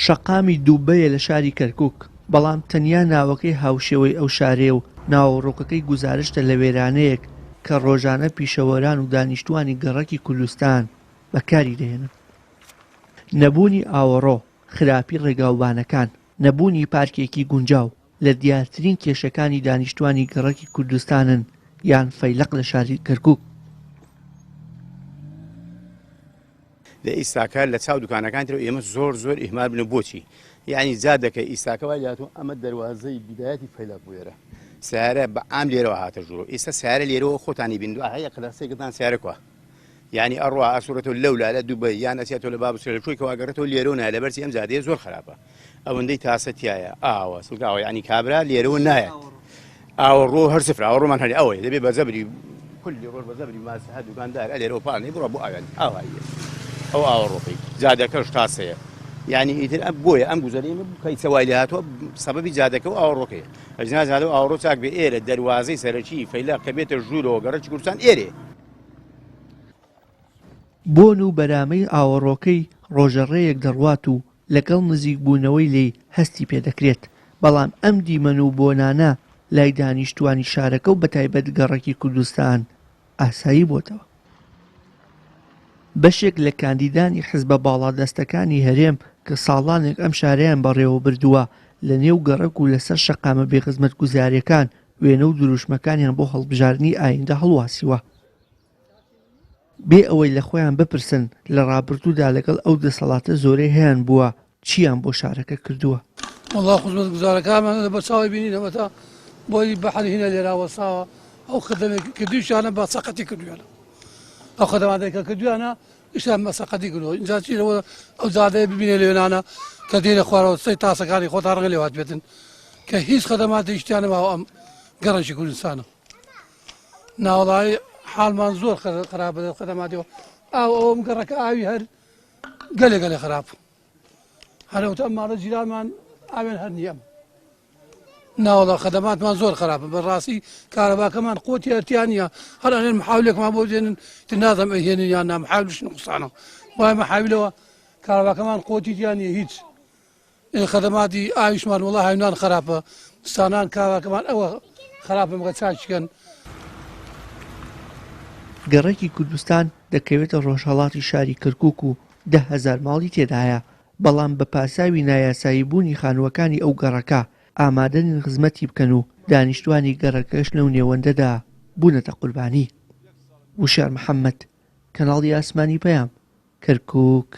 شەقامی دوبەیە لە شاری کەرکوک، بەڵام تەنیا ناوەکەی هاوشێوەی ئەو شارەیە و ناوەڕۆکەکەی گوزارشتە لە وێرانەیەک کە ڕۆژانە پیشەوەران و دانیشتووانی گەڕەکی کوردستان بەکاری دەهێنن. نەبوونی ئاوەڕۆ، خراپی ڕێگاوبانەکان، نەبوونی پارکێکی گونجاو، لە دیارترین کێشەکانی دانیشتوانی گەڕەکی کوردستانن یان فەیلەق لە شاری کەرکوک. لە ئیستاکە لە چاو دوکانەکان ترەوە ئێمە زۆر زۆر ئیهمال بن بۆچی یعنی جادەکە ئیستاکە وای لاتۆ ئەمە دەروازەی بیدایەتی فەیلەق بوێرە سیارە بە عام لێرەوە هاتە ژوورۆ ئێستا سیارە لێرەوە خۆتانی بین دوای هەیە قەدەسێکتان سیارە کوا یعنی ئەڕوا ئەسوورەتەوە لەولا لە دوبەی یان ئەچێتەوە لە باب سوێ لە کەوا گەڕێتەوە لێرەوە نایە لەبەرچی ئەم جادەیە زۆر خراپە ئەوەندەی تاسە تایە ئاوە سڵگاوە یعنی کابرا لێرەوە نایەت ئاوەڕۆ هەر سفر ئاوەڕۆمان هەری ئەوەیە دەبێ بە زەبری کولی ڕۆژ بە زەبری ماس هەر دوکاندار ئەلێرەوە پانەی بڕە بۆ ئاوێن ئاواییە ئەو ئاوەڕۆکەی جادەکەش تاسەیە یعنی ئیتر ئەم بۆیە ئەم گوزەری ئێمە کەی چەوای لێ هاتووە سەبەبی جادەکە و ئاوەڕۆکەیە ئەجنا جادە و ئاوەڕۆ چاک بێ ئێرە دەروازەی سەرەکی فەیلەق کە بێتە ژوورەوە گەڕەکی کوردستان ئێرێ. بۆن و بەرامەی ئاوەڕۆکەی ڕۆژە ڕێیەک دەڕوات و لەگەڵ نزیکبوونەوەی لێی هەستی پێدەکرێت، بەڵام ئەم دیمەن و بۆنانە لای دانیشتووانی شارەکە و بەتایبەت گەڕەکی کوردستان ئاسایی بۆتەوە. بەشێک لە کاندیدانی حزبە باڵادەستەکانی هەرێم کە ساڵانێک ئەم شارەیان بەڕێوەبردووە، لە نێو گەڕەک و لەسەر شەقامە بێخزمەتگوزارییەکان وێنە و دروشمەکانیان بۆ هەڵبژاردنی ئایندە هەڵواسیوە. بێ ئەوەی لە خۆیان بپرسن لە ڕابردوودا لەگەڵ ئەو دەسەڵاتە زۆرەی هەیان بووە چییان بۆ شارەکە کردووە؟ وەڵا خزمەتگوزارەکانمان لە بەرچاوی بینین ئەوەتا بۆی بەحر هینە لێرا وەستاوە ئەو خدەمێک کردووشیانە بە سەقەتی کردویانە ئەو خدەماتێک کە کردویانە ئیشیان بە سەقەتی کردووە اینجا چی لەوە ئەو جادەیە ببینێ لێنانە کە دێنە خوارەوە سەی تاسەکانی خۆتا ڕەنگە لێوات بێتن کە هیچ خدەماتێکیان نەماوە ئەم گەڕەکی کوردستانە. ناوەڵایی حاڵمان زۆر خراپە دەست خەدەماتەوە ئاو ئەوم گەڕەکە ئاوی هەر گەلێ گەلێ خراپ هەرەوتە ئەم ماڵە جیرانمان ئاوێن هەر نییە ناوەڵا خەدەماتمان زۆر خراپە بەڕاستی کارەباکەمان قۆتی هەرتیان نییە هەر ئەلێن محاولێکمان بۆ دێنن تر نازم ئەهێنن یان نامحاولش نقصانە وای محاولەوە کارەباکەمان قۆتی تیان نییە هیچ خەدەماتی ئاویشمان وەڵا هاوینان خراپە زستانان کاواکەمان ئەوە خراپە مەگە چاکیکەن. گەڕەکی کوردستان دەکەوێتە ڕۆژهەڵاتی شاری کەرکوک و 10,000 ماڵی تێدایە، بەڵام بە پاساوی نایاسایی بوونی خانووەکانی ئەو گەڕەکە ئامادە نین خزمەتی بکەن و دانیشتوانی گەڕەکەش لەو نێوەندەدا بوونەتە قوربانی. وشیار محەمەد، کەناڵی ئاسمانی پەیام، کەرکوک.